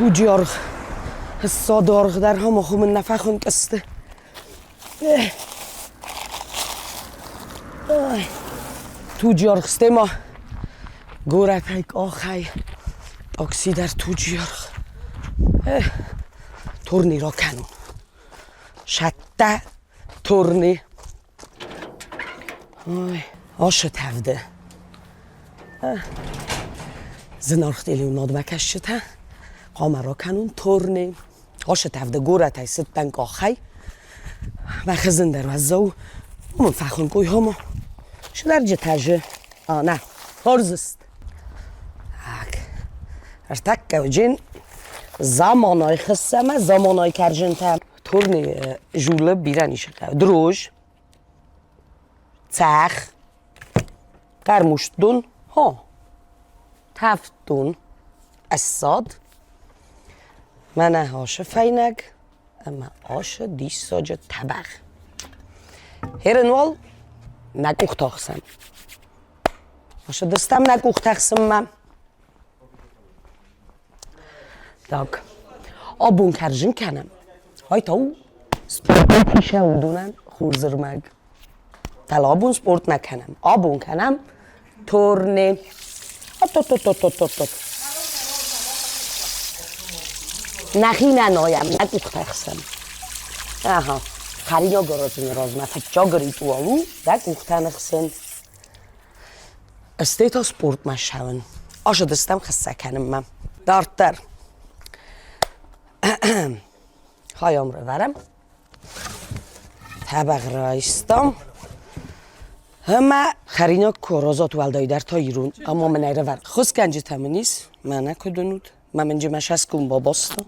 Туджы аргъ, ссады аргъ дӕр ӕмӕ хуымын нӕ фӕхуынкъ сты. Туджы аргъ стӕй ма горӕтӕй къахӕй такси дӕр туджы аргъ. Турнир акӕнон. Сӕттӕ турни. Ой, ашы тӕвды. Зынаргъ телеуынадмӕ кӕсджытӕ, хъуамӕ ракӕнон турни. Ашы тӕвды горӕтӕй цыдтӕн къахӕй. Мӕ хызын дӕр уӕззау у. Уымӕн фӕхуынкъой хома. Сыдӕрджытӕ жы. А, нӕ, хорз сты. Так. Ӕртӕккӕ уыджын заманай хыссӕмӕ заманай кӕрзынтӕ. Турни жулы бирӕ ницы хъӕуы. Дрож, цӕхх, хъӕрмуст дон, хо, тӕвд дон, ӕссад, мӕнӕ ашы фӕйнӕг ӕмӕ ашы диссаджы тӕбӕгъ. Херын уал нӕ къухтӕ хсӕм. Ащыдыстӕм нӕ къухтӕ хсынмӕ. Так. Абон кӕрзын кӕнӕм. Ай та у спортон фишӕ уыдонӕн хорзырмӕг. Фӕлӕ абон спорт нӕ кӕнӕм. Абон кӕнӕм турне. От-от-от-от-от-от. Нӕхи нӕ найӕм, нӕ къухтӕ хсӕм. Ага. Хӕринаг аразыны размӕ фыццаг ритуал у дӕ къухтӕ ныхсын. Стӕй та спортмӕ ссӕуын. Азыдыстӕм хыссӕ кӕнынмӕ. Дарддӕр. Хайам рывӕрӕм. Тӕбӕгъ райстам. Ӕмӕ хӕринаг куы аразат уӕлдайдӕр та ирон, ӕмӕ мын ӕрӕвӕр. Хосгӕнджытӕ мын ис, мӕнӕ куыд уынут. Мӕ мынджы мӕ сӕском бабаста.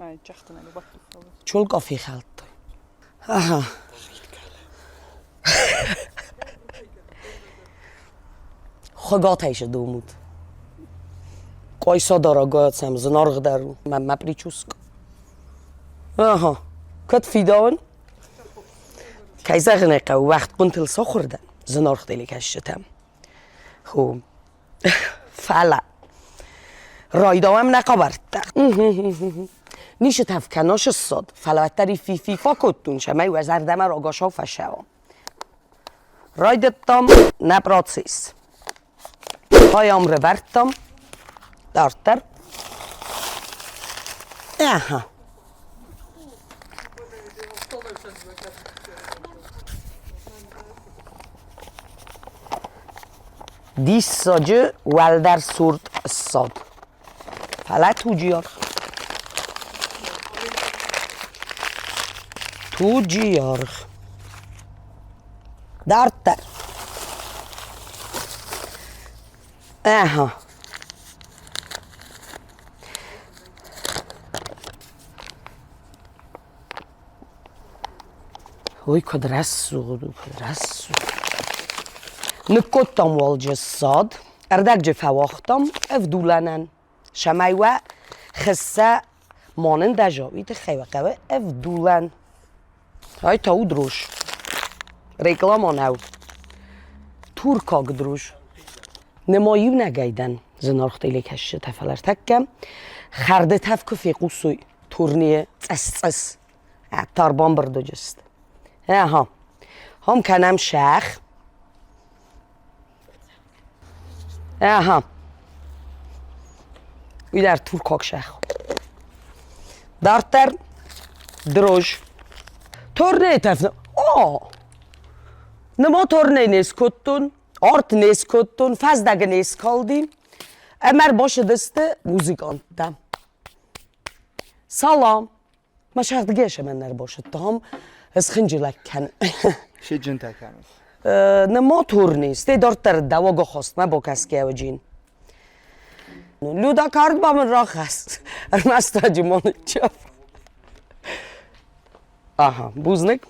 Чолка фехӕлдта. Ага. Хуыгатӕй сӕ домут. Къуайса дарӕг сӕм зынаргъдӕр у. Мӕ мӕ прическа. Ага. Кӕд фидауын? Кӕй зӕгъын ӕй хъӕуы, уӕгъд хъуынтыл сахуыр дӕн зынаргъ телекӕсджытӕм. Хо. Фӕлӕ райдауӕм нӕ хабӕрттӕ. Ницы тӕф кӕна сыссад, фӕлӕ уӕддӕр фи-фи фӕкодтон, цӕмӕй уӕ зӕрдӕмӕ рагацау фӕцӕуа. Райдыдтам нӕ процесс. Хайам рывӕрдтам дарддӕр. Ага. Диссаджы уӕлдӕр цурд ссад. Фӕлӕ туджы аргъ. Туджы аргъ. Дарддӕр. Ага. Ой, куыд рӕсугъд у, куыд рӕсугъд. Ныккодтам уалджы ссад, ӕрдӕгджы фӕуагътам ӕвдулӕнӕн. Цӕмӕй уӕ хыссӕ ма нын дӕза, уый тыххӕй уӕ хъӕуы ӕвдулӕн. Ай та у дрожь. Реклама нӕу. Туркаг дрожь. Нема иунӕгӕй дӕн, зынаргъ телекӕсджытӕ, фӕлӕ ӕртӕккӕ хӕрды тӕф куы фехъусой турнийы цъыс-цъыс, ӕддӕр бамбырдуджыст. Ага. Хом кӕнӕм сӕх. Ага. Уый дӕр туркаг сӕх. Дарддӕр дрожь. Торнейы тӕф. О! Немо торней не скодтон, арт не скодтон, фӕздӕг не скалди. Ӕмӕ ӕрбацыдысты музыканттӕ. Салам! Ма сӕгъдгӕсӕмӕн ӕрбацыдтам, схынджылӕг кӕн. Сиджынтӕ кӕныс? Немо турни, стӕй дарддӕр дӕуӕгохостмӕ бакӕсгӕ Люда кард ба мын рахӕсс, ӕрмӕст аджы ма ныччав. Ага, бузныг.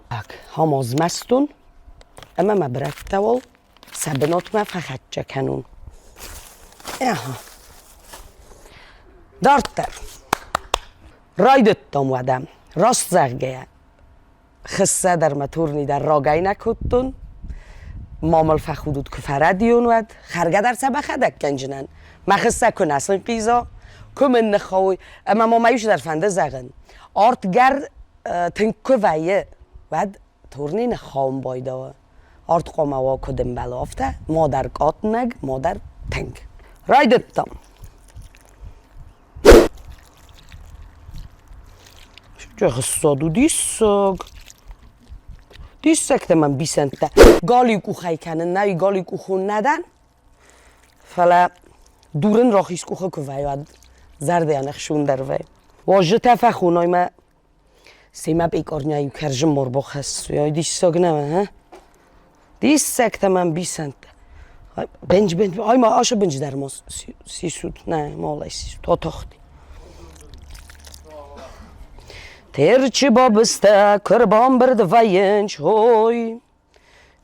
Так, хамазмӕстон ӕмӕ мӕ брӕттӕ уал сӕ бынатмӕ фӕхӕццӕ кӕнон. Ага. Дарддӕр. Райдыдтам уӕдӕ. Раст зӕгъгӕйӕ, хыссӕ дӕр мӕ турни дӕр рагӕй нӕ кодтон. Ма мыл фӕхудут, куы фӕрӕдийон, уӕд. Хӕргӕ дӕр сӕ бӕхӕдӕг кӕнджынӕн. Мӕ хыссӕ куы нӕ сынхъиза, куы мын ныххауой, ӕмӕ ма мӕ иу цыдӕр фӕнды зӕгъын. Артгӕр тынг куы вӕййы, уӕд турни ныххауын байдауы. Арт хъуамӕ уа куыд ӕмбӕлы, афтӕ, мадӕр къатнӕг, мадӕр тынг. Райдыдтам. Хыссад у диссаг. Диссӕгтӕ мӕм бисӕнттӕ. Галиу къухӕй кӕнын нӕй, галиу къухон нӕ дӕн. Фӕлӕ дурын рахиз къухы куы вӕййы, уӕд зӕрдӕйӕн ӕхсондӕр вӕййы. Уазджытӕ фӕхоной мӕ семӕ пъикъорняйы кӕрзын мор бахӕссой. Диссаг нӕ, ха? Диссӕгтӕ мӕм бисӕнттӕ. Бенч, бенч, ай ма ашы бенч дӕр ма сисут. Нӕ, малай сисут. Атахти. Терчы бабызтӕ куы рбамбырд вӕййынц, ой,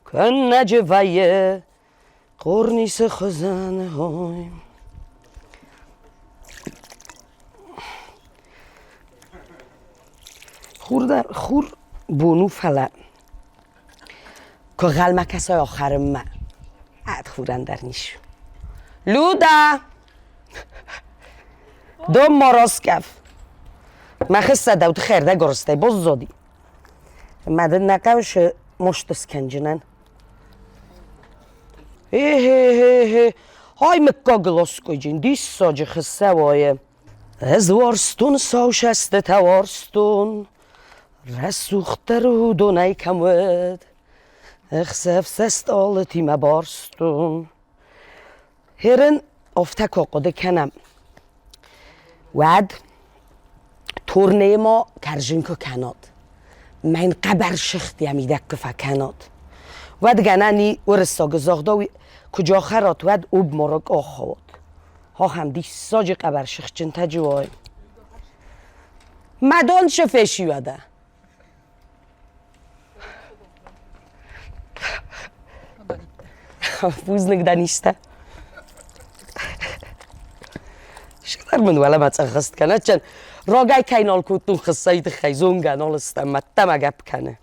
куыннӕджы вӕййы Хъорнисы хуызӕн, ой. Хур дӕр хур бон у, фӕлӕ куы гъӕлмӕ кӕсай ахӕрынмӕ, ӕд хурӕн дӕр нис. Люда! Дом ма раскъӕф! Мӕ хыссӕ дӕу тыххӕй ӕрдӕгорстӕй баззади. Мӕ дын нӕ хъӕусы мосты скӕнджынӕн. Эхе-хе-хе, ай мыггагыл оскъуыйджын диссаджы хыссӕ уайы. Ӕз уарзтон сау сӕстытӕ уарзтон, рӕсугъддӕр уыдонӕй кӕм уыд. Ӕхсӕв сӕ стъалытимӕ барстон. Херын афтӕ куы хъуыды кӕнӕм, уӕд турнейы ма кӕрзын куы кӕнат, мӕн хъӕбӕр сыгъд йӕ мидӕг куы фӕкӕнат, уӕд гӕнӕн и уырыссаг загъдау куы джахӕрат, уӕд обморок ахауат. Ахӕм диссаджы хъӕбӕр сыгъдджынтӕ джы уай. Мӕ дон шы фесиуӕдӕ. Бузныг дӕ низтӕ. Сыгъдӕг мын уӕлӕмӕ цъӕххӕст кӕнӕччен. Рогӕй кӕй нал кодтон хыссӕйы тыххӕй, зонгӕ нал стӕм, мӕдтӕмӕ гӕпп кӕны.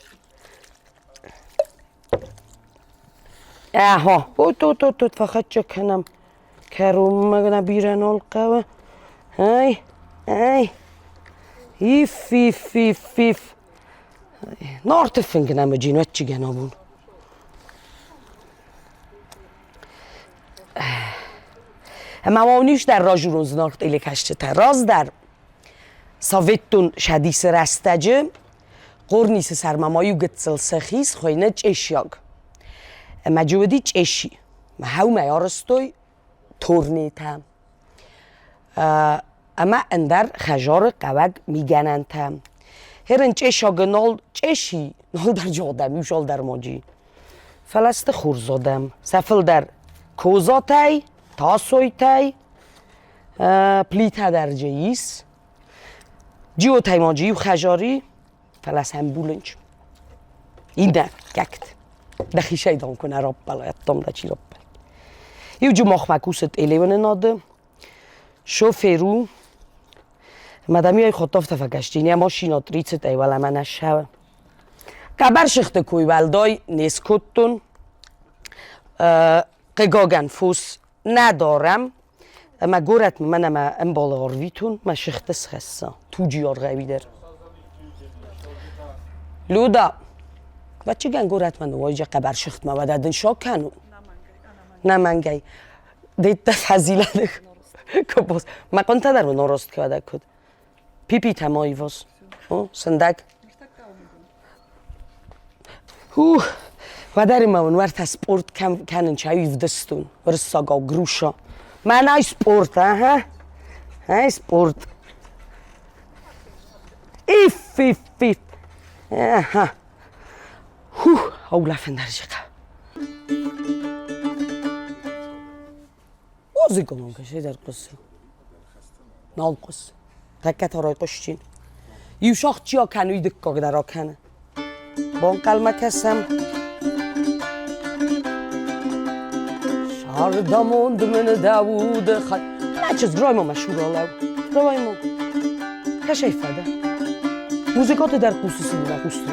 Ӕхо, от-от-от фӕхӕццӕ кӕнӕм. Кӕронмӕ нӕ бирӕ нал хъӕуы. Ай, ай. Иф, иф, иф, иф. Нарты фынг нӕм джинуӕтчигӕн абон. Ӕмӕ ма уын ис дӕр ражурон зынаргъ телекӕсджытӕ. Раздӕр Советон Цӕдисы рӕстӕджы Хъорнисы сӕрмӕ ма иу гыццыл сӕхи схуыйны Чъешиаг. Ӕмӕ джы уыди Чъеши. Хӕумӕ арӕзтой турнетӕ ӕмӕ ӕндӕр хӕзары хъӕуӕг мигӕнӕнтӕ. Херын чъешагы нал чъеши, нал дӕр джодӕм, иу шалдӕр моджи. Фӕлӕ сты хурзодӕм. Сӕ фылдӕр козатӕй, тасойтӕй, плитӕ дӕр джы ис. Джиотӕй ма джы иу хӕзари, фӕлӕ сӕм булынч. Иннӕ кӕкт. Дӕхи сайдан куы нӕ раппӕлай, ӕддӕм дӕ чи раппӕлы. Иу джумахмӕ кусы тъелеуынынады, шофер у. Мадам ей хотовтӕ фӕкасти, не машина тридцатӕй уӕлӕмӕ нӕ ссӕуы. Хъӕбӕрсыгъты кой уӕлдай не скодтон. Хъыгагӕн фос нӕ дарӕм, ӕмӕ горӕтмӕ мӕн ӕмӕ ӕмбалы ӕрвитон, мӕ сыгъты схӕсса, туджы аргъӕуи дӕр. Люда, вӕччигӕн горӕтмӕ ныууайджы хъӕбӕр сыгъдмӕ, уӕдӕ дын шок кӕнон? Нӕмӕнгӕй. Деттӕ фӕзилӕны кобос. Мӕ хъуынтӕ дӕр мын орост кӕдӕ куыд. Пипитӕ ма ивос. О, сындӕг. Ух, уӕдӕр ма уын уӕртӕ спорт кӕнын чай ивдыстон, уырыссагау груша. Мӕнӕй спорт, ага. Ай спорт. Иф, иф, иф. Ага. Хух, аулӕфын дӕр зыхъа. Музыкалон кӕсӕй хъуысы. Нал хъуысы. Тӕккӕ та райхъуысти. Иу сахт чи акӕны, уый дыккаг дӕр акӕны. Банхъӕлмӕ кӕсӕм. Сардамонд мын дӕ уды хай. Мӕ чызг, райма мӕ шуралау. Райма. Кӕсӕй фӕдӕ. Музыкаты дӕр хъусыс ӕмӕ хъусты.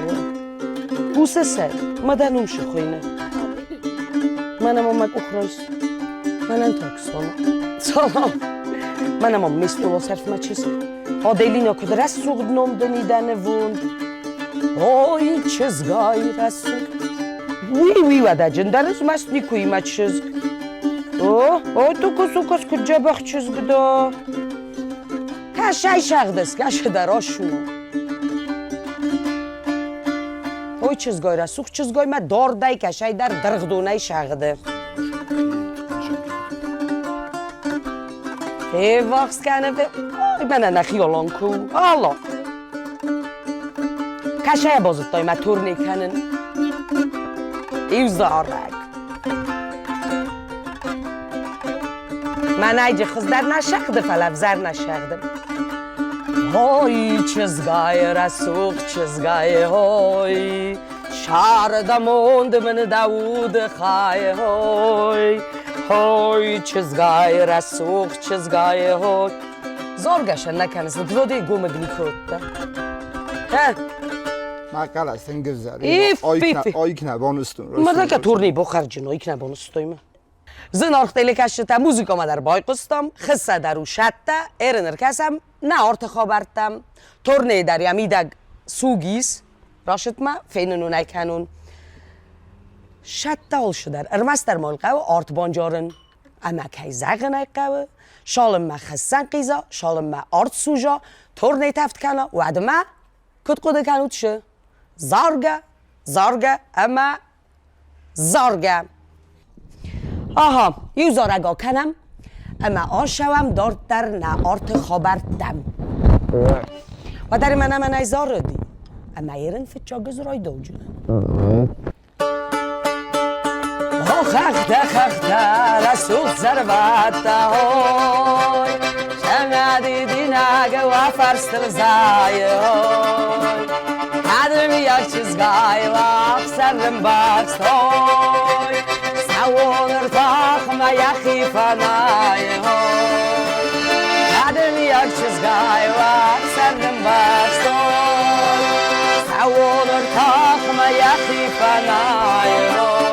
Хъусыс ӕй, мадӕн ум хуыйны. Мӕнӕ ма мӕ къух райс. Мӕнӕн так салам. Салам. Мӕнӕ ма ме стъолы сӕрфмӕ чызг. Аделина куыд рӕсугъд ном дын и дӕ нывонд. Ой, чызгай рӕсугъд. Уый, уый уӕдӕ джындӕр ызмӕст никуы и мӕ чызг. О, ой, тукус-укус, куыд дзӕбӕх чызг дӕ. Кӕсай сагъдыс, кӕсы дӕ рӕсугъд. Ой, чызгой, рӕсугъд чызгой мӕ дордӕй кӕсай дӕр дыргъдонӕй сагъды. Феввахс кӕны, ой, мӕнӕ нӕхи Олон куы у. Алло! Кӕсайӕ базыдтай мӕ турне кӕнын. Иу зарӕг. Мӕнӕйджы хуыздӕр нӕ сӕгъды, фӕлӕ ӕвзӕр нӕ сӕгъды. Ой, чызгай, рӕсугъд чызгай, ой, Сӕрдамонд мын дӕ уды хай, ой, Ой, чызгай, рӕсугъд чызгай, ой. Зоргӕ сӕ нӕ кӕныс, вроде гомыг никодта. Хе? Макала сенгизар. Иф, иф. Ойкна бонустун. Мадaka турни бохарджин ойкна бонустойма. Зынаргъ телекӕсджытӕ, музыкамӕ дӕр байхъуыстам, хыссӕ дӕр у сӕттӕ, эрын ӕркӕсӕм, нӕ арты хабӕрттӕм. Торнейы дӕр йӕ мидӕг суг ис, рашытмӕ, фенын уын ӕй кӕнон. Сӕттӕ алцыдӕр, ӕрмӕстдӕр ма хъӕуы арт банджарын. Ӕмӕ кӕй зӕгъын ӕй хъӕуы, цалынмӕ хыссӕ хъиза, цалынмӕ арт суза, торней тӕвд кӕна, уӕдмӕ куыд хъуыды кӕнут шы? Заргӕ, заргӕ ӕмӕ заргӕ. Aha, иу зарӕг акӕнӕм ӕмӕ ацӕуӕм дарддӕр нӕ арты хабӕрттӕм. Уӕдӕр мӕнӕ мӕнӕй зарыди, ӕмӕ ерын фыццаг ӕз райдауджынӕн. О хӕхтӕ, хӕхтӕ, рӕсугъд зӕрвӕттӕ, ой, Сӕмӕ дидинӕг уӕ фӕрстыл зайы, ой. Кӕдмийаг чызгай ӕхсӕрын бӕхст, ой, Сӕууон ӕртахмӕ йӕхи фӕнайы, ой. Кӕдмийаг чызгай ӕхсӕрын бӕхст, ой, Сӕууон ӕртахмӕ йӕхи фӕнайы, ой.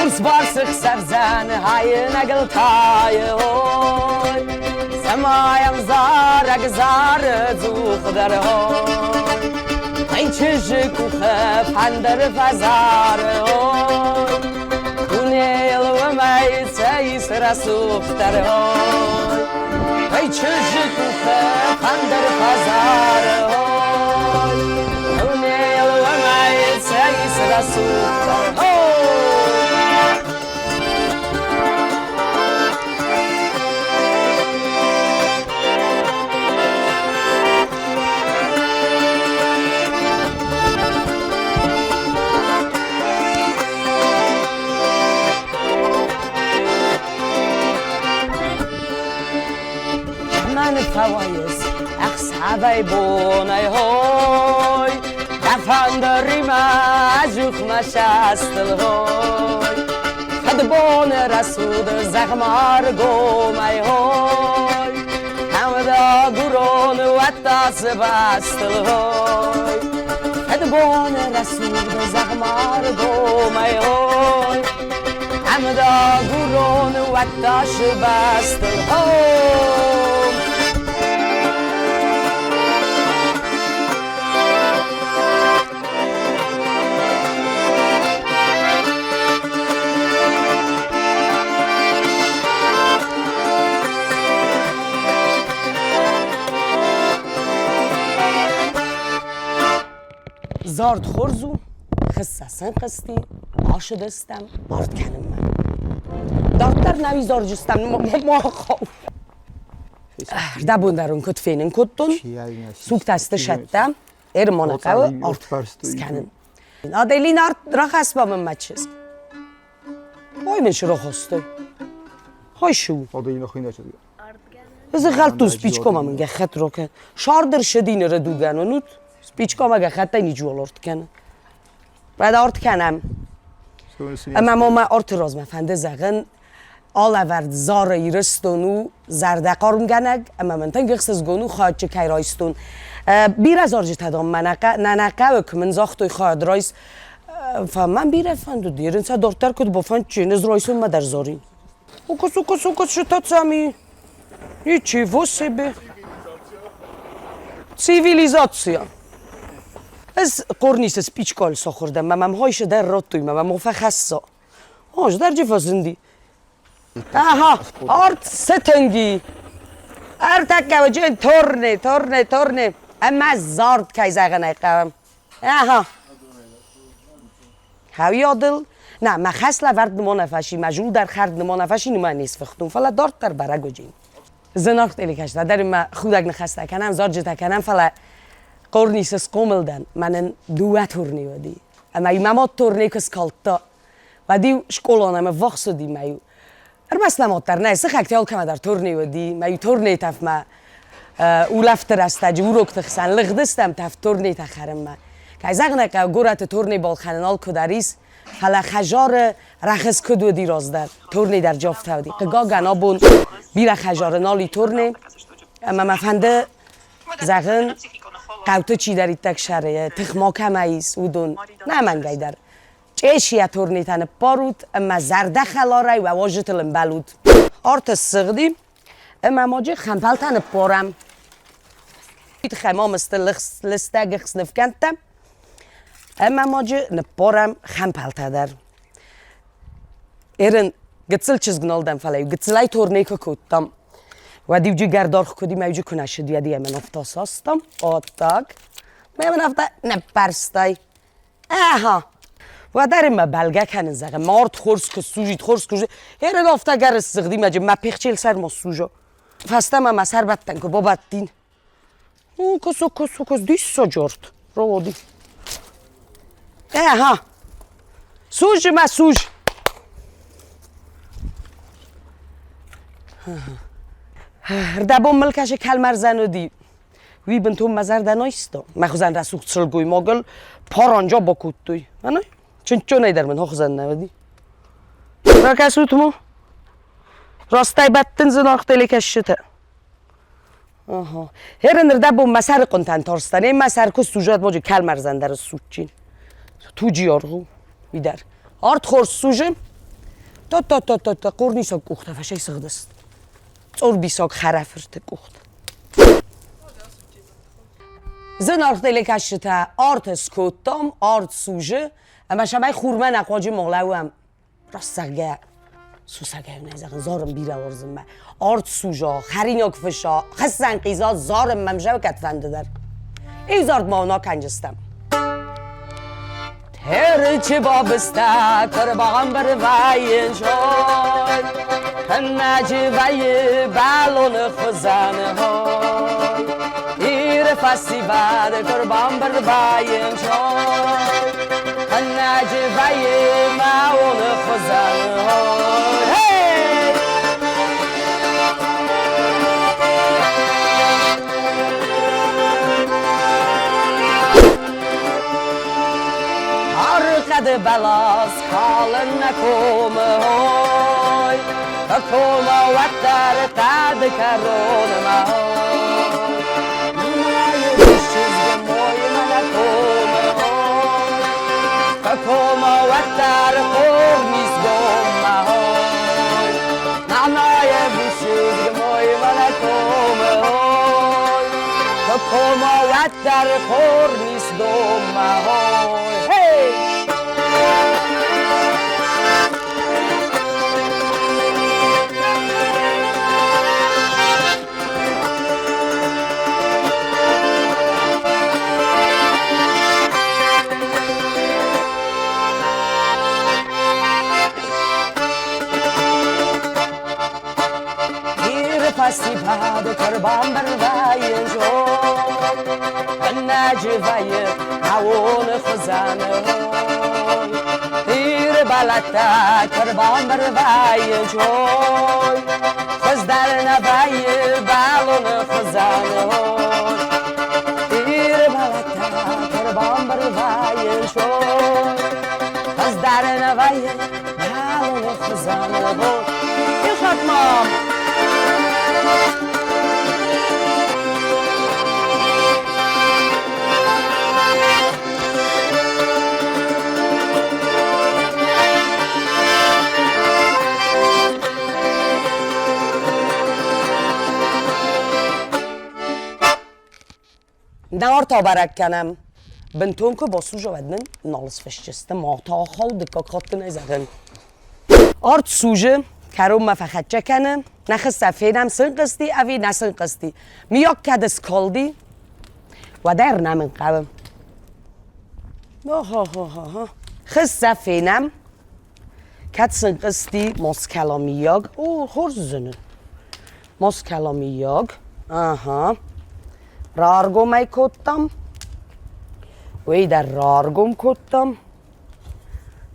Урс барсы хсӕрдзӕны айнӕгыл тайы, ой, Цӕмӕй зарӕг зары дзухдӕр, ой. Ай чызджы къухы фӕндыр фӕзары, ой, Дунейыл уымӕй цӕй рӕсугъддӕр, ой. Ай чызджы къухы фӕндыр фӕзары, ой, Дунейыл уымӕй цӕй рӕсугъддӕр, ой. Мӕн фӕуайыс ӕхсӕвӕй бонӕй хой, Дӕ фӕндыримӕ ӕдзух мӕ састыл хой. Фыдбоны рӕсугъд зӕгъ-ма ргомӕй хой, Ӕмдагурон уӕдта цы бӕстыл хой. Фыдбоны рӕсугъд зӕгъ-ма ргомӕй хой, Ӕмдагурон уӕдта цы бӕстыл хой. Зард хорз у, хыссӕ сӕнхъызти, ашыдыстӕм арт кӕнынмӕ. Дарддӕр нӕ изарджыстӕм ма хъӕуы. Рдӕбон дӕр ын куыд фенын кодтон, сугтӕ сты сӕттӕ, Ӕрмоны хъӕуы арт скӕнын. Аделин арт рахӕсба мын мӕ чызг. Ой, мын срохостой. Хой шу. Ez галтус пичкома мын гӕххӕтт рокӕ. Шардыр шыдины рыдугӕн уынут? Спичка ма гӕххӕттӕй ничиуал арт кӕны. Уӕд арт кӕнӕм. Ӕмӕ ма мӕ арты размӕ фӕнды зӕгъын, алӕвӕрд Зары Ирыстон у зӕрдӕхъармгӕнӕг ӕмӕ мын тынг ӕхсызгон у, хайад кӕй райстон. Бирӕ зарджытӕ, дам, мӕ нӕ хъӕуы, куы мын загътой хайад райс. Мӕн бирӕ фӕндыд, ерын сӕ дарддӕр куыд бафӕндчи, ӕз райсоммӕ дӕр зарин. Укус, укус, укус, что Ничего себе! Цивилизация! Ӕз Хъорнисы спичкӕйыл сахуыр дӕн, мӕ мӕм хойсы дӕр радтой, мӕ мӕм фӕхӕсса. Ӕз дӕр джи фӕзынди. Аха, арт сытынги. Ӕртӕккӕ торне, торне, торне. Ӕмӕ зард кӕй зӕгъын ӕй хъӕуы. Аха. Хауиадыл, нӕ, мӕ хӕслӕвӕрд нымонӕфӕси, мӕ зулдӕр хӕрд нымонӕфӕси нымӕ не сфыхтон, фӕлӕ дарддӕр бӕрӕг уыди. Зынаргъ телекӕстӕ дӕр ма худӕг ныхӕстӕ кӕнӕм, зарджытӕ кӕнӕм, фӕлӕ Хъорнисы схъомыл дӕн, мӕнӕн дыууӕ турне уыди. Ӕмӕ-иу мӕ мад турне куы скалдта, уӕд-иу скъолон ӕмӕ ввахс уыди мӕ-иу ӕрмӕст нӕ мад дӕр нӕ, сыхӕгтӕ алкӕмӕ дӕр турне уыди, мӕ-иу турнейы тӕфмӕ улӕфты рӕстӕджы урокты хсӕн лыгъдыстӕм тӕф турнейтӕ хӕрынмӕ. Кӕй зӕгъын ӕй хъӕуы, горӕты турне балхӕнын алкуы дӕр ис, фӕлӕ хӕдзары рӕхыс куыд уыди раздӕр, турне дӕр джафтӕ уыди. Хъыгагӕн, абон бирӕ хӕдзары нал и турне, ӕмӕ мӕ фӕнды зӕгъын, хъӕуты чидӕриддӕр сӕры тых ма кӕмӕ ис, уыдон нӕмӕнгӕй дӕр чъесийӕ турнетӕ ныппарут ӕмӕ зӕрдӕхӕларӕй уӕ уазджытыл ӕмбӕлут. Арт ссыгъди, ӕмӕ маджы хӕмпӕлтӕ ныппарӕм. Тыххӕй ма мысты лыстӕг ӕхснывгӕндтӕ ӕмӕ маджы ныппарӕм хӕмпӕлтӕ дӕр. Ерын гыццыл чызг нал дӕн, фӕлӕ-иу гыццылӕй торней куы кодтам, уӕд-иу джигӕр даргъ куыд и, мӕ-иу куы нӕ ссыд, уӕд ӕмӕ афтӕ састам, вот так. Мӕ мын афтӕ ныппӕрстай. Аха! Уӕдӕр мӕ бӕлгӕ кӕнын, зӕгъын, мард хорз куы сузид, хорз куы Ерын афтӕ гӕрыс сыгъди, мӕ мӕ пехчел сӕр ма суза. Фӕстӕмӕ мӕ сӕрбӕттӕн куы бабӕттин. Укус, укус, укус, диссаджы арт. Раводи. Аха! Сужи мӕ суж! Рдӕбон мыл кӕсы кӕлмӕрзӕн уыди. Уый бынтон мӕ зӕрдӕ нӕ иста. Мӕ хуызӕн рӕсугъд сылгоймагыл паранджа бакодтой. Ӕнӕ чынчонӕй дӕр мын хуызӕн нӕ уыди. Ракӕсут ма. Растӕй бӕттын зынаргъ телекӕсджытӕ. Ага. Херын рдӕбон мӕ сӕры хъуынтӕн тарстӕн. Мӕ сӕр куы сузӕд, моджы кӕлмӕрзӕн дӕр ссудчин. Туджы аргъ у уый дӕр. Арт хорз сузы. Та-та-та-та-та, хъорнисаг къухтӕ фӕсӕй сыгъдыст. Цъорбисаг хӕрӕфырты къухтӕ. Зынаргъ телекӕсджытӕ, арт скодтам, арт сузы, ӕмӕ сӕмӕй хурмӕ нӕ хъуаджы ма лӕууӕм. Раст зӕгъгӕ, сусӕгӕй нӕ зӕгъын, зарын бирӕ уарзынмӕ. Арт суза, хӕринаг фыса, хӕссӕн хъиза, зарын мӕм зӕвкӕд фӕнды дӕр. Иу зард ма уын акӕнджыстӕм. Терчы бабызтӕ куы вӕййын зой, Кӕннӕджы вӕййы бӕлоны хуызӕн хой. Иры фӕсивӕд куы рбамбырд вӕййын зой, Кӕннӕджы вӕййы мӕоны хуызӕн хой. Hey! Хъӕды бӕлас калын нӕ комы хой, Комы уӕддӕр хъӕды кӕронмӕ хой. Мӕйы чызг моймӕ нӕ комы хой, Комы уӕддӕр хъорнисгоммӕ хой. Нанайы чызг моймӕ нӕ комы хой, Комы уӕддӕр хъорнисгоммӕ хой. Hey! Иры фӕсивӕды куы рбамбырд вӕййы зонд, Куыннӕджы вӕййы аууоны хуызӕн ой. Иры бӕлӕттӕ куы рбамбырд вӕййы зой, Хуыздӕр нӕ вӕййы бӕлоны хуызӕн ой. Иры бӕлӕттӕ нцой. Ӕз дӕр нӕ вӕййын бӕлоны хуызӕн бон. Иу хатт ма. Нарт абӕрӕг кӕнӕм. Бынтон куы басуза, уӕд нын нал сфысджысты, ма та хауд дыккаг хатт нӕ зӕгъын. Арт сузы, кӕронмӕ фӕхӕццӕ кӕны, нӕ хыссӕ фенӕм сынхъызти ӕви нӕ сынхъызти. Миййаг кӕд скалди, уӕд ӕрнӕмын хъӕуы. Охо-хо-хо-хо. Хыссӕ фенӕм, кӕд сынхъызти, ма скӕла миййаг. О, хорз зыны. Ма скӕла миййаг. Аха. Раргом ӕй кодтам. Уый дӕр раргом кодтам.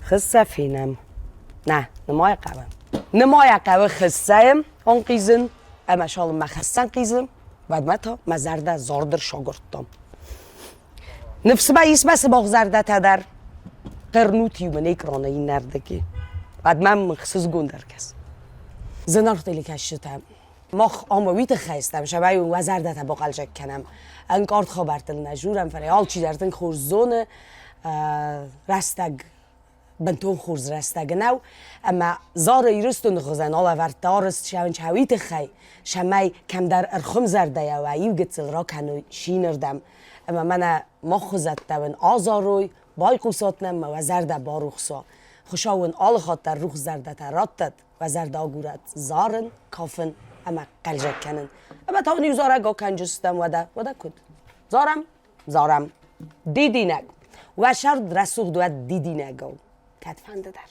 Хыссӕ фенӕм. Нӕ, нымайа хъӕуы. Нымайа хъӕуы хыссӕйы ӕнхъизын ӕмӕ цалынмӕ хыссӕ ӕнхъизы, уӕдмӕ та мӕ зӕрдӕ зардыр сагуырдта. Ныфс ма ис мӕ сымах зӕрдӕтӕ дӕр. Хъырнут-иу мын экраны иннӕрдыги. Уӕд мӕм ӕхсызгондӕр кӕс. Зынаргъ телекӕсджытӕ, мах ам уый тыххӕй стӕм, цӕмӕй уӕ зӕрдӕтӕ бахъӕлдзӕг кӕнӕм. Ӕнкъард хабӕрттыл нӕ дзурӕм, фӕлӕ алчидӕр тынг хорз зоны, рӕстӕг бынтон хорз рӕстӕг нӕу, ӕмӕ Зары Ирыстоны хуызӕн алӕвӕрдта арӕзт цӕуын уый тыххӕй, цӕмӕй кӕмдӕр ӕрхуымзӕрдӕйӕ уа иу гыццыл ракӕной шинырдӕм, ӕмӕ мӕнӕ мах хуызӕттӕ уын азарой, байхъусат нӕм ӕмӕ уӕ зӕрдӕ барухс уа. Хуыцау уын алы хатт дӕр рухс зӕрдӕтӕ раттӕд, уӕ зӕрдӕ агурӕд зарын, кафын ӕмӕ хъӕлдзӕг кӕнын. Ӕмӕ та уын иу зарӕг акӕнджыстӕм, уӕдӕ, уӕдӕ куыд? Зарӕм? Зарӕм. Дидинӕг. Уӕ сӕрд рӕсугъд уӕд дидинӕгау. Кӕдфӕнды дӕр.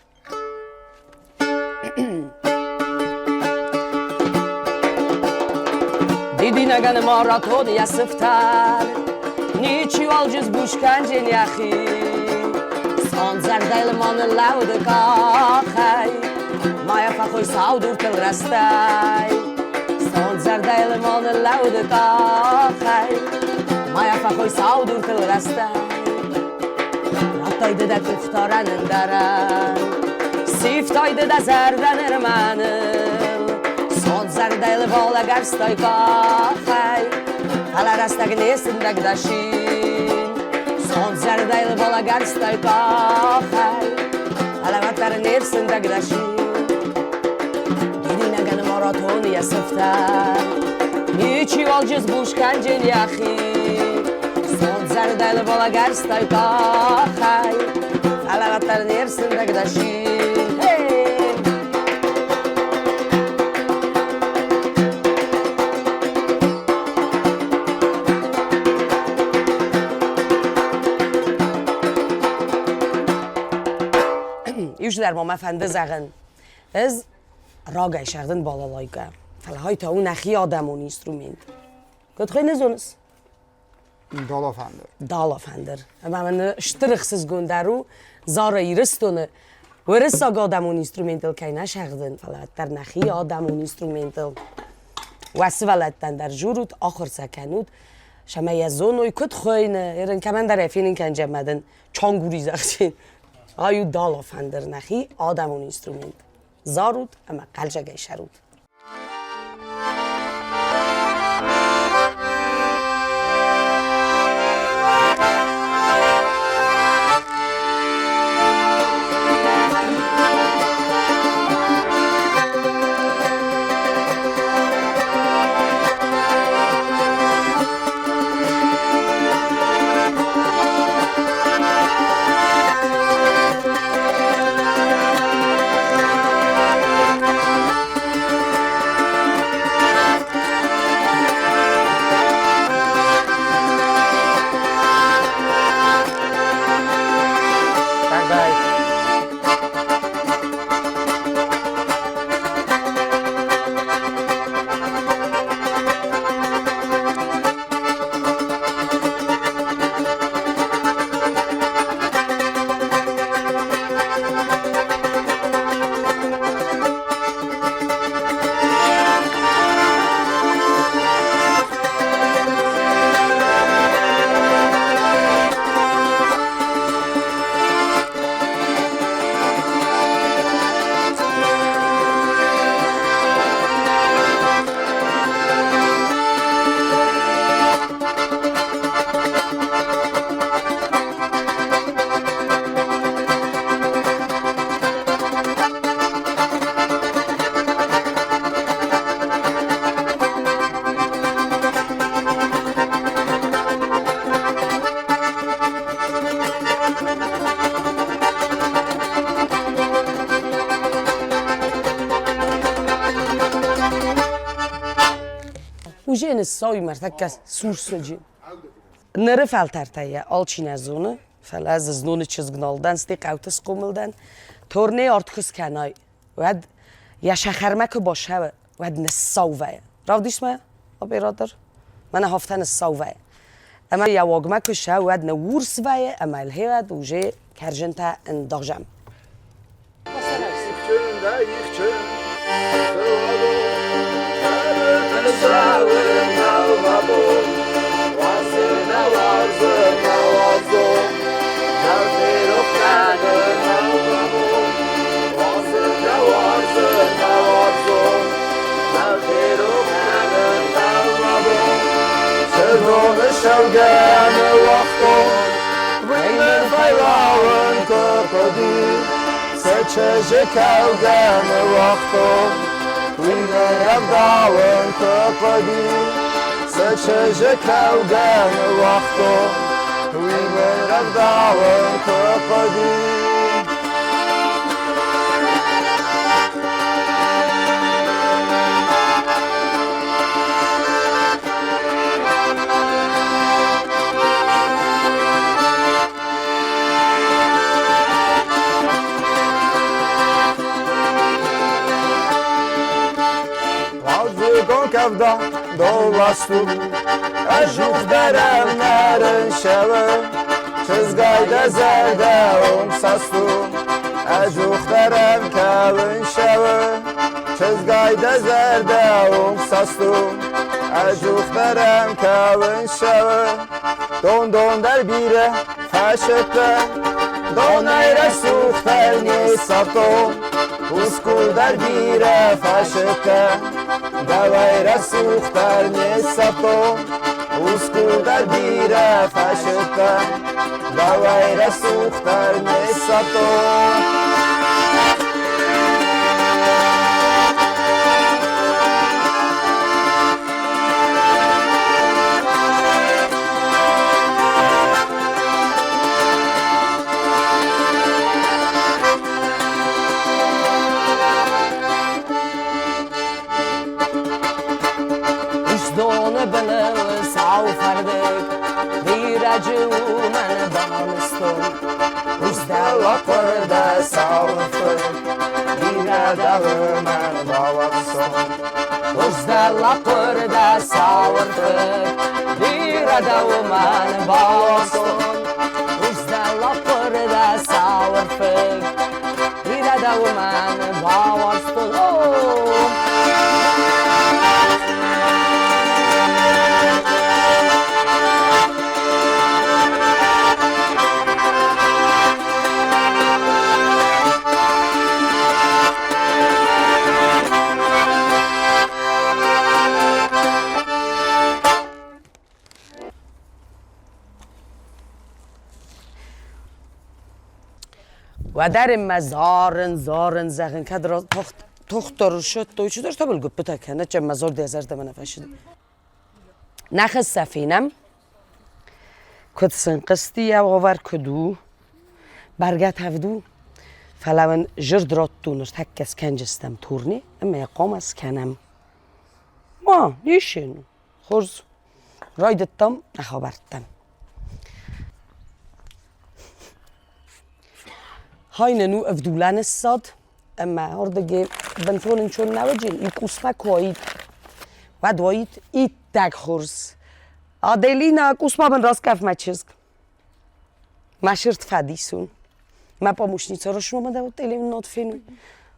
Дидинӕгӕн маратон йӕ сыфтӕр, Ничиуал джызбуш кӕнджен йӕхи. Сонт зӕрдӕйыл ма ныллӕуды къахӕй, Ма йӕ фӕхой сау дуртыл рӕстӕй. Сонт зӕрдӕйыл ма ныллӕуды къахӕй, Ма йӕ фӕхой сау дуртыл рӕстӕй. Радтай ды дӕ къухдарӕн ӕндӕрӕн, Сивтай ды дӕ зӕрдӕ ныр мӕныл. Сонт зӕрдӕйыл балӕгӕрстай къахӕй, Фӕлӕ рӕстӕг не сындӕг дӕ шин. Сонт зӕрдӕйыл балӕгӕрстай къахӕй, Фӕлӕ уӕддӕр не рсындӕг дӕ шин. Дидинӕгӕн маратон йӕ сыфтӕр, Ничиуал джызбуш кӕнджен йӕхи. Сонт зӕрдӕйыл балӕгӕрстай къахӕй, Фӕлӕ уӕддӕр не рсындӕг дӕ шин. Hey! Иу ма мӕ фӕнды зӕгъын. Ӕз рагӕй сӕгъдын балалайкӕ, фӕлӕ хай та у нӕхи адӕмон инструмент. Куыд хуыйны зоныс? Далафӕндыр. Далафӕндыр. Ӕмӕ мын стыр ӕхсызгон дӕр у, Зара Ирыстоны уырыссаг адӕмон инструментыл кӕй нӕ сӕгъдын, фӕлӕ уӕддӕр нӕхи адӕмон инструментыл. Уӕ сывӕллӕттӕн дӕр журут, ахуыр сӕ кӕнут, цӕмӕй йӕ зоной, куыд хуыйны, ерын кӕмӕндӕр ӕй фенын кӕнджӕн мӕ дын чангури зӕгъдзин. Ай у далафӕндыр, нӕхи адӕмон инструмент. Зарут ӕмӕ хъӕлдзӕгӕй сӕрут. Уже ныссауй мӕртӕккӕ сурсуджи. Ныры фӕлтӕртӕй йӕ алчи нӕ зоны, фӕлӕ ӕз зноны чызг нал дӕн, стӕй хъӕуты схъомыл дӕн. Торнейы арт куы скӕнай, уӕд йӕ сахармӕ куы басӕуы, уӕд ныссау вӕййы. Равдис-ма, оператор. Мӕнӕ афтӕ ныссау вӕййы. Ӕмӕ йӕ уагмӕ куы ссӕуы, уӕд ныуурс вӕййы ӕмӕ йыл гъеуӕд уже кӕрзынтӕ ндахзӕм. Чызджы кӕугӕ ныууагътон, уый мӕ рӕвдауын куы хъуыди. Цы чызджы кӕугӕ ныууагътон, уый мӕ рӕвдауын куы хъуыди. Уалдзыгон къӕвда доласту, ӕздухдӕр нӕрын сӕвы, чызгай дӕ зӕрдӕ омсасту, ӕдзухдӕр ӕм кӕуын сӕвы, чызгай дӕ зӕрдӕ омсасту, ӕдзухдӕр ӕм кӕуын сӕвы. Дон-дон дӕр бирӕ фӕсыдтӕ, донӕй рӕсугъддӕр не сӕфтон. Усгур дӕр бирӕ фӕсыдтӕ, дӕуӕй рӕсугъддӕр не сӕфтон. Усгур дӕр бирӕ фӕсыдтӕ, дӕуӕй рӕсугъддӕр не сӕфтон. Доны былыл сау фӕрдыг, бирӕджы уымӕн банызтон. Уздӕла хъуырдӕ сау фыг, бирӕ дӕлымӕн бауарзтон. Уздӕла хъуырдӕ сау ӕрфыг, бирӕ дӕуымӕн бауарзтон. Уздӕла хъуырдӕ сау ӕрфыг, бирӕ дӕуымӕн бауарзтон. Уӕдӕр мӕ зарын, зарын, зӕгъын, кӕд тохтор шөттой чидӕр табыл гуыппытӕ кӕнӕ мӕ зор дӕ зӕрдӕмӕ нӕ фӕсид. Нӕхи фенӕм, куыд сын хъызти йӕ уавӕр куыд у. Бӕргӕ тӕвд у, фӕлӕ уын зырд радтон, ныртӕккӕ скӕнджыстӕм турне ӕмӕ йӕ хъуамӕ скӕнӕм. Ма, ницы хорз райдыдтам нӕ хабӕрттӕм. Хай нын у ӕвдулӕны ссад ӕмӕ ардыгӕй бынтон ӕнцон нӕ уыди, иу къусмӕ куы уаид, уӕд уаид иттӕг хорз. Аделина, къусмӕ мын раскъӕф мӕ чызг. Мӕ сырд фӕдисон. Мӕ помощница росмӕ дӕ телеуыннад фенуй.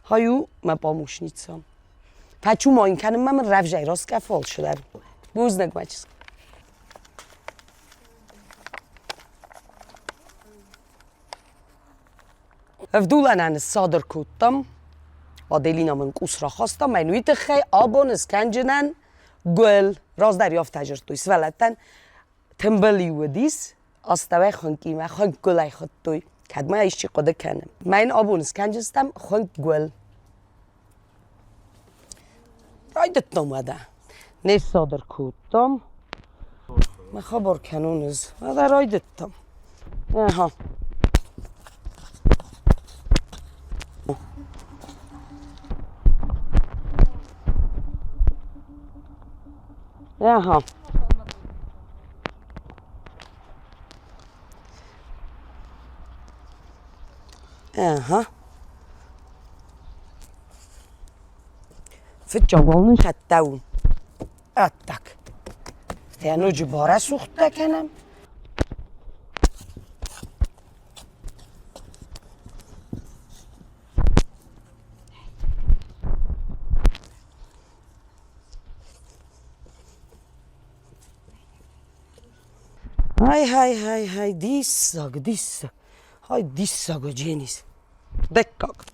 Хай у мӕ помощница. Фӕчумойын кӕнынмӕ мын рӕвзӕй раскъӕф алчидӕр. Бузныг, мӕ чызг. Ӕвдулӕнӕн ссадыр кодтам. Аделина мын къус рахаста, мӕн уый тыххӕй абон скӕнджынӕн гуыл. Раздӕр афтӕ дзырдтой сывӕллӕттӕн. Тымбыл-иу уыдис, астӕуӕй хуынкъимӕ хуынкъгуылӕй хуыдтой. Кӕд ма исчи хъуыды кӕны. Мӕн абон скӕнджыстӕм хуынкъгуыл. Райдыдтам уӕдӕ. Не ссадыр кодтам. Мӕ хабар кӕнон ӕз. Уӕдӕ райдыдтам. Аха. Aha. Aha. Фыццагон цӕттӕ у. Ӕддаг. Ӕнуджы барӕсугъдтӕ кӕнӕм. Хай, хай, хай, хай, диссаг, диссаг. Хай, диссаг, Дженис. Дыккаг.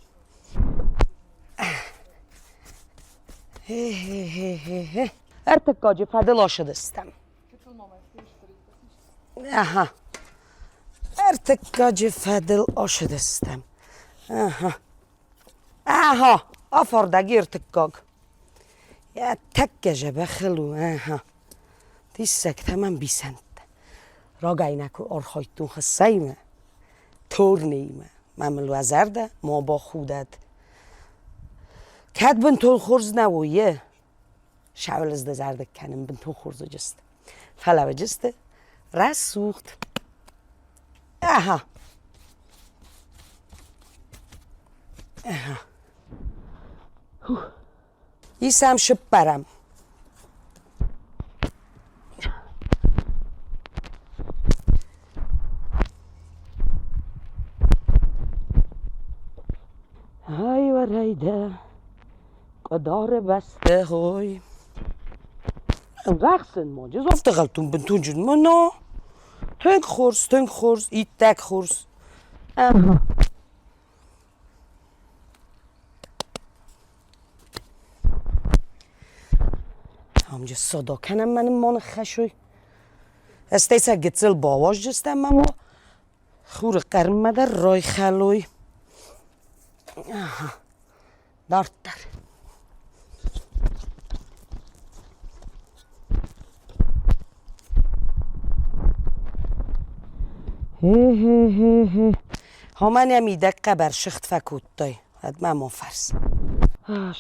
Хе-хе-хе-хе-хе. Ӕртыккаджы фӕдыл ацыдыстӕм. Аха. Ӕртыккаджы фӕдыл ацыдыстӕм. Аха. Аха, афардӕг ӕртыккаг. Йӕ тӕккӕ дзӕбӕхыл у, аха. Диссӕгтӕ мӕм бисӕнттӕ. Рагӕй нӕ куы архайдтон хыссӕимӕ, торнеимӕ. Мӕ мыл уӕ зӕрдӕ ма бахудӕд. Кӕд бынтон хорз нӕ у, йе, сӕвӕллӕз дӕ зӕрдӕ кӕнын бынтон хорз уыдысты. Фӕлӕ уыдысты рӕсугъд. Аха. Аха. Исӕм сыппӕрӕм. Ай, уӕрӕйдӕ, къуыдары бӕсты хой. Ӕмбӕхсын ма, ӕз бынтонджын мӕнӕ. Тынг хорз, тынг хорз, иттӕг хорз. Ӕмӕ Амджы содо кӕнӕм мӕ ныммоны хӕсой. Стӕй сӕ гыццыл бауазджыстӕм ӕмӕ хуры хъӕрммӕ дӕр райхӕлой. Аха. Дарддӕр. Хе-хе-хе-хе. Хамӕн мидӕг хъӕбӕр сыгъд фӕкодтай, уӕд мӕ ма фӕрс.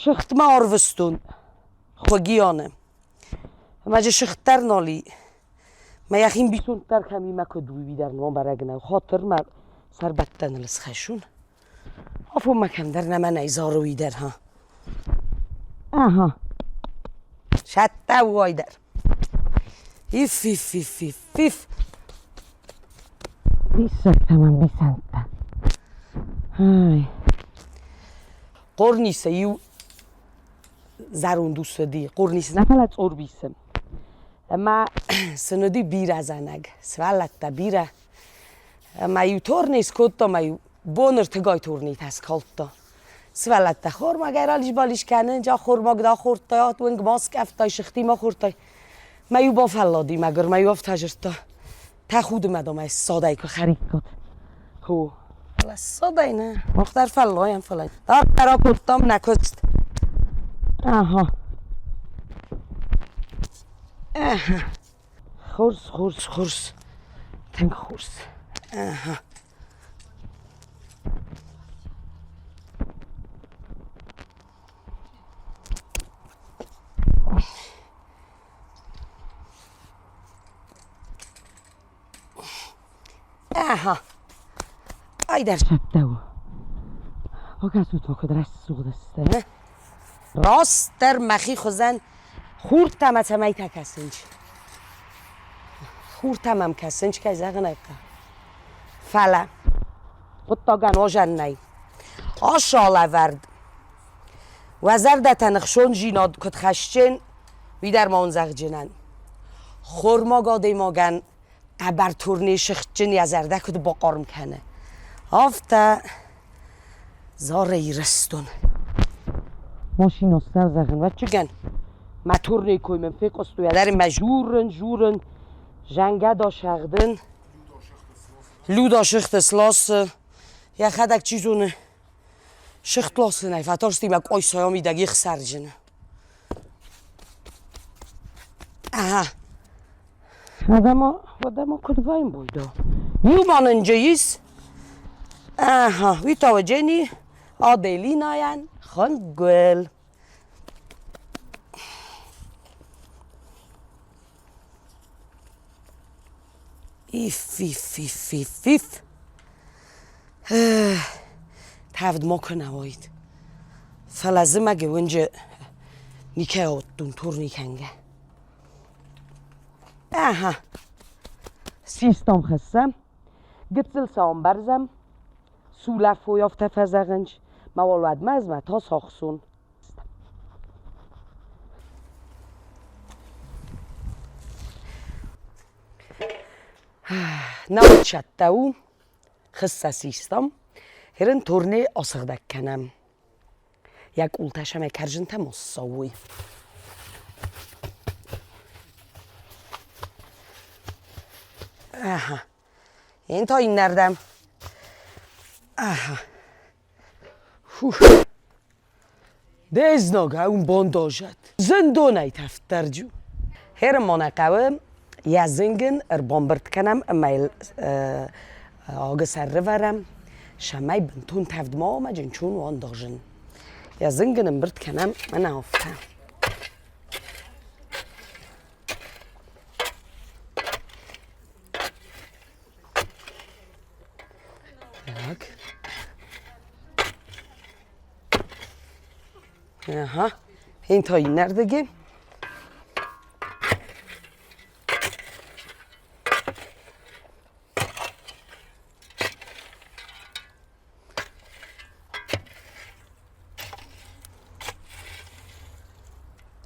Сыгъд ма арвыстон Хуыгионы. Ӕмӕ дзы сыгъд дӕр нал и. Мӕ йӕхи ӕмбисонд дӕр кӕм и мӕ куыд уый дӕр ном бӕрӕг нӕу. Хатыр мӕ сӕрбӕттӕныл схӕссон. Афонмӕ кӕмдӕр нӕ мӕнӕй зары уый дӕр, ха. Аха. Сӕттӕ уой дӕр. Иф, иф, иф, иф, иф. Диссӕгтӕ мӕм бисӕнттӕ. Ай. Хъорнисы иу зӕронд ус уыди. Хъорнисы нӕ, фӕлӕ Цъорбисы. Ӕмӕ сын уыди бирӕ зӕнӕг, сывӕллӕттӕ бирӕ. Ӕмӕ-иу торни скодта, ӕмӕ-иу бон ӕртыгай торнитӕ скалдта. Сывӕллӕттӕ хормагӕй ралис-балис кӕнынц, ӕххормаг да хордтай, уынг ма скъӕфтай, сыгъдимӕ хордтай. Мӕ-иу бафӕллади, мӕгуыр, мӕ-иу афтӕ зыдта, тӕхуды мӕ домӕй ссадӕй куы хӕриккат. Хо, фӕлӕ ссадӕй нӕ, мах дӕр фӕллайӕм, фӕлӕ дарддӕр акодтам нӕ куыст. Аха. Аха. Хорз, хорз, хорз. Тынг хорз. Аха. Аха. Айдӕр цӕттӕ у. Акӕсут ма, куыд рӕсугъд сты. Растдӕр мӕхи хуызӕн хуртӕ мӕ цӕмӕйтӕ кӕсынц. Хуртӕ мӕм кӕсынц, кӕй зӕгъын ӕй хъӕуы. Фӕлӕ хъуыддагӕн озӕн нӕй. Асалӕвӕрд. Уӕ зӕрдӕтӕ ныхсондзинад куыд хӕсджын, уый дӕр ма уын зӕгъджынӕн. Хормаг адӕймагӕн хъӕбӕр турне сыгъдджын йӕ зӕрдӕ куыд бахъарм кӕны, афтӕ Зары Ирыстон. Машина зӕгъын, вӕччыгӕн, мӕ турнейы кой мын фехъуыстой, ӕдӕр мӕ журын, журын, зӕнгӕ да сӕгъдын. Люда сыгъты сласы, йӕхӕдӕг чи зоны, сыгъд ласынӕй фӕтарсти мӕ къойсайы мидӕг ихсӕрджыны. Ага. Уӕдӕ ма куыд вӕййы Иу ма нын ис. Аха, уый та Дженни Иф, иф, иф, иф, иф. Тӕвд ма куы нӕ уаид. Фӕлӕ зымӕгы уынджы никӕй ауыдтон турни кӕнгӕ. Аха. Систам хӕссӕм, гыццыл сӕ ӕмбӕрзӕм, сулӕфой афтӕ фӕзӕгъынц, мӕ уӕлвӕдмӕ ӕз мӕ тас ахсон. Науӕд цӕттӕ у, хыссӕ систам, ерын турне асыгъдӕг кӕнӕм. Йӕ къултӕ сӕмӕ кӕрзынтӕ ма ссӕуой. Аха. Én та иннӕрдӕм. Аха. Фух. Де знаг ӕм бандазӕд. Зындонӕй тӕвддӕрджу. Херын ма нӕ хъӕуы, йӕ зынг ын ӕрбамбырд кӕнӕм ӕмӕ йыл агы сӕр рывӕрӕм, цӕмӕй бынтон тӕвд ма уа ӕмӕ джынчун уа ӕндазын. Йӕ зынг ын ӕмбырд кӕнӕм мӕнӕ афтӕ. Так. Aha. Hên ta иннӕрдыги.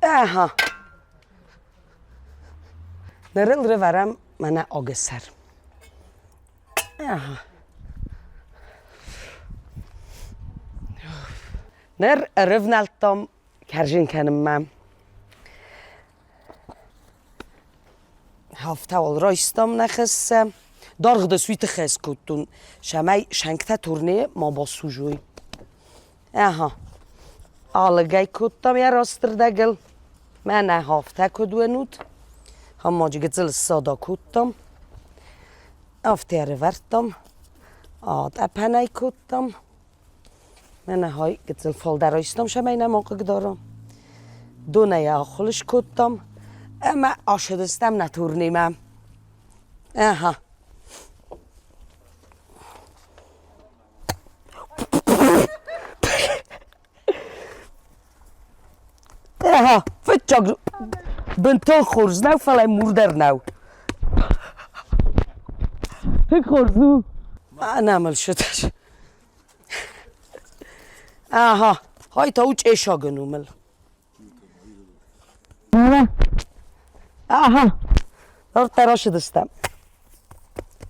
Aha. Ныр ыл рывӕрӕм мӕнӕ агы сӕр. Aha. Ныр ӕрывнӕлдтам кӕрзин кӕнынмӕ. Афтӕ райстам нӕ хӕссӕ. Даргъ уый тыххӕй скодтон, цӕмӕй сӕнгтӕ турне ма басузой. Аха. Алыгӕй кодтам йӕ растырдӕгыл. Мӕнӕ афтӕ куыд уынут. Хамаджы гыццыл ссад акодтам. Афтӕ ӕрывӕрдтам. Атъӕпӕнӕй кодтам. Мӕнӕ хай гыццыл фалдӕр айстам, цӕмӕй нӕ ма хъыгдара. Донӕй ахуылыс кодтам ӕмӕ ацыдыстӕм нӕ турнимӕ. Аха. Аха, фыццаг бынтон хорз нӕу, фӕлӕ мур дӕр нӕу. Тынг хорз у. Мӕнӕ мыл сытыс. Аха, хай та у чъешагын у мыл. Аха, дарддӕр ацыдыстӕм.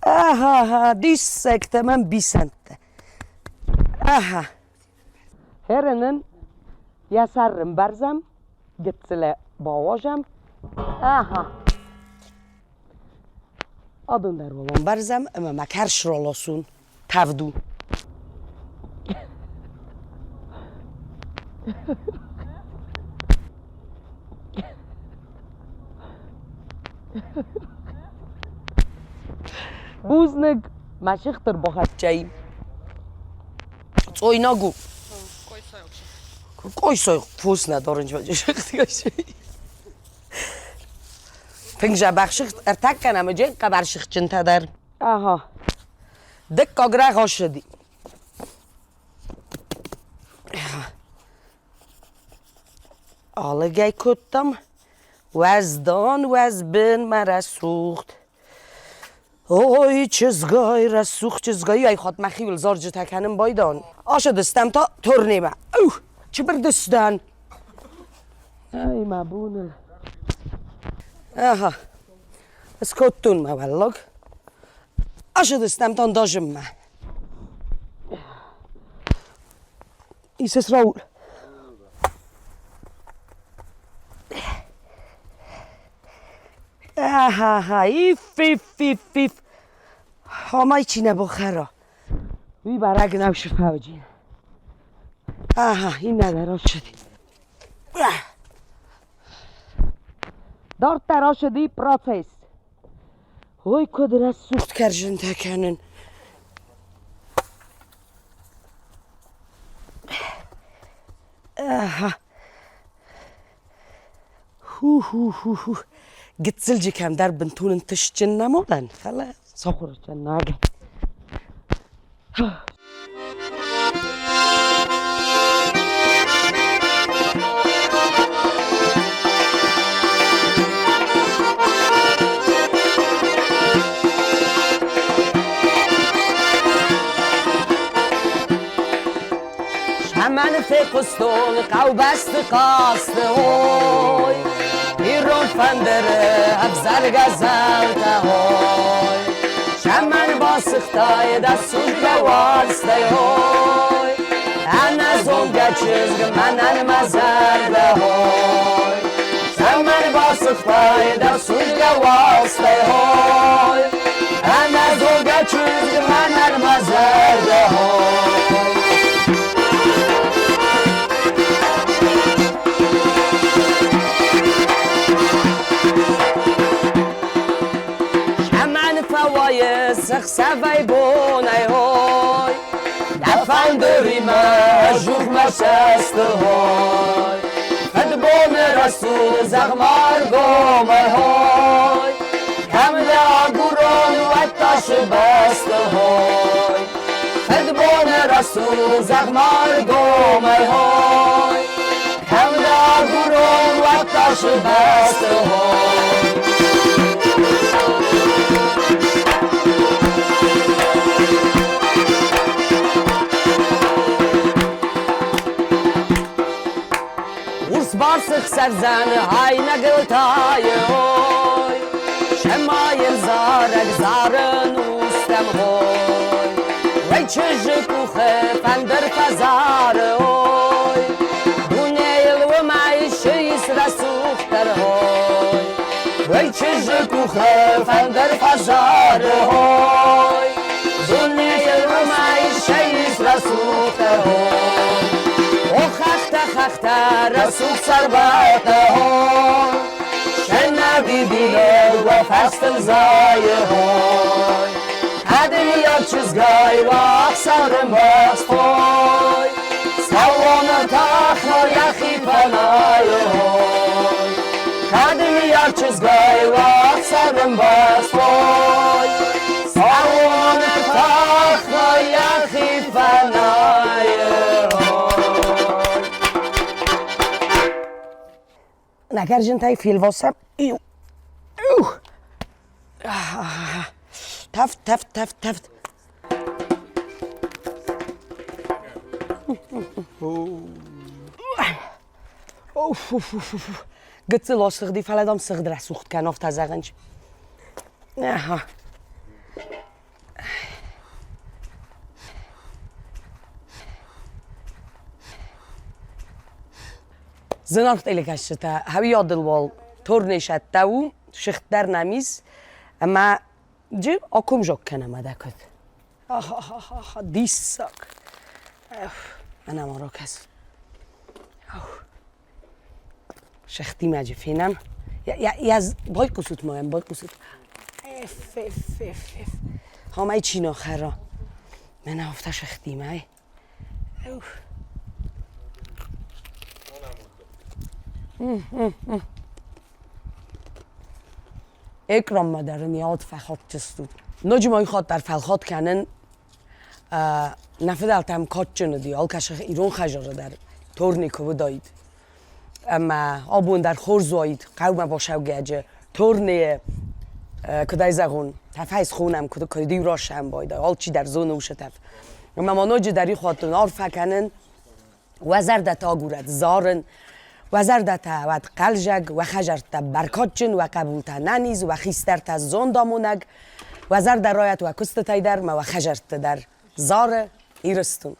Аха, диссӕгтӕ мӕм бисӕнттӕ. Аха. Хӕрын ын йӕ сӕр ӕмбӕрзӕм, гыццылӕй бауазӕм. Аха. Адон дӕр уал ӕмбӕрзӕм ӕмӕ мӕ кӕрц раласон. Тӕвд у. Бузныг, мӕ сыхтыр бахӕццӕ и. Цъойнаг у. Къойсой фос нӕ дарынчы Тынг дзӕбӕх сыгъд ӕртӕккӕ нӕмыджы хъӕбӕр сыгъдджынтӕ дӕр. Ага. Дыккаг рӕгъ ссыди. Алыгӕй кодтам. Уӕздан, уӕзбын, мӕ рӕсугъд. Ой, чызгай, рӕсугъд чызгай, ай хатт мӕхиуыл зарджытӕ кӕнын байдан. Ацыдыстӕм та турнемӕ. Ух, чыбырдыстӕн. Ай, мӕ боныл. Аха, скодтон мӕ уӕллаг. Ацыдыстӕм та ндазынмӕ. Исыс Раул. Аха, иф, иф, иф, иф. Хомай чи нӕ бохӕра. Уый бӕрӕг нӕу сыфауджи. Аха, иннӕ дӕр ацыди. Дарддӕр ацыди процесс. Ой, куыд рӕсугъд кӕрзынтӕ кӕнын. Аха. Ху-ху-ху-ху. Гыццылджы кӕмдӕр бынтон ӕнтыстджын нӕма дӕн, фӕлӕ Сахуыртӕннаг. Шаманы фехъуыстон хъӕубӕсты хъазты, ой, Ирон фӕндыры ӕвзаргӕ зӕлтӕ, ой. Шаман басыгътай дӕ судзгӕ уарзтӕй, ой, Ӕнӕзонгӕ чызг мӕнӕн мӕ зӕрдӕ, ой. Шаман басыгътай дӕ судзгӕ уарзтӕй, ой, Ӕнӕзонгӕ чызг мӕнӕн мӕ зӕрдӕ, ой. Шаман фӕуайы сыхсӕвӕй бонӕй, ой, Дӕ фӕндыримӕ ӕзух мӕ цӕсты, ой. Фыдбоны рӕсугъд зӕгъ-ма ӕргомӕй, ой, Кӕм дӕ агурон, уӕд та сыбӕсты, ой. Фыдбоны рӕсугъд зӕгъ-ма ӕргомӕй, ой, Кӕм дӕ агурон, уӕд та сыбӕсты, ой. Урс барсы хсӕрдзӕны айнӕгыл тайы, ой, Сӕмайын зарӕг зарын устӕм, ой. Уӕй чызджы къухы фӕндыр фӕзары, ой, Дунейыл уымӕй цы ис рӕсугъддӕр, ой. Уӕй чызджы къухы фӕндыр фӕзары, ой, Дунейыл уымӕй цы ис рӕсугъддӕр, ой. О хӕхтӕ, хӕхтӕ, рӕсугъд сӕрвӕттӕ, ой, Сӕнӕдидинӕг уӕ фӕрстыл зайы, ой. Ӕдылийаг чызгай уӕхсӕры мӕхст, ой, Сӕууон ӕртахмӕ йӕхи фӕнайы, ой. Кӕдылийаг чызгай уӕхсӕры мбӕхст, ой, Сӕууон ӕртахмӕ йӕхи фӕнайы, ой. Нӕ фелвасӕм иу. Тӕвд, тӕвд, тӕвд, тӕвд. Гыццыл асыгъди, фӕлӕ дам сыгъд рӕсугъд кӕн, афтӕ зӕгъынч. Аха. Зынаргъ телекӕсджытӕ, хӕуиадыл уал торнесӕттӕ у, сыгъддӕр нӕм ис, ӕмӕ джы акомзаг кӕнӕм ӕдӕкуыд. Ахахахаха, диссаг! Мӕнӕ ма ракӕс. Сыгъдимӕ джы фенӕм. Байхъусут ма йӕм, байхъусут. Эф, эф, эф, эф. Хамӕй чи нӕ хӕра. Мӕнӕ афтӕ сыгъдимӕ. Экранмӕ дӕр ын йӕ ад фӕхатдзыстут. Ноджы ма иу хатт дӕр фӕлхат кӕнын нӕ фыдӕлтӕм кадджын уыди, алкӕцы ирон хӕдзары дӕр торни куы уыдаид. Ӕмӕ абон дӕр хорз уаид хъӕумӕ бацӕугӕджы торнийы куыд ӕй зӕгъон, тӕфӕй схонӕм, куыд куыд-иу рассӕм байдайа, алчидӕр зоны уыцы тӕф. Ӕмӕ ма ноджыдӕр иу хатт арфӕ кӕнын, уӕ зӕрдӕтӕ агурӕд зарын, уӕ зӕрдӕтӕ уӕд хъӕлзӕг, уӕ хӕдзӕрттӕ бӕркадджын, уӕ хъӕбултӕ нӕниз, уӕ хистӕртӕ зондамонӕг, уӕ зӕрдӕ райӕт уӕ куыстытӕй дӕр ӕмӕ уӕ хӕдзӕртты дӕр. Зары Ирыстон.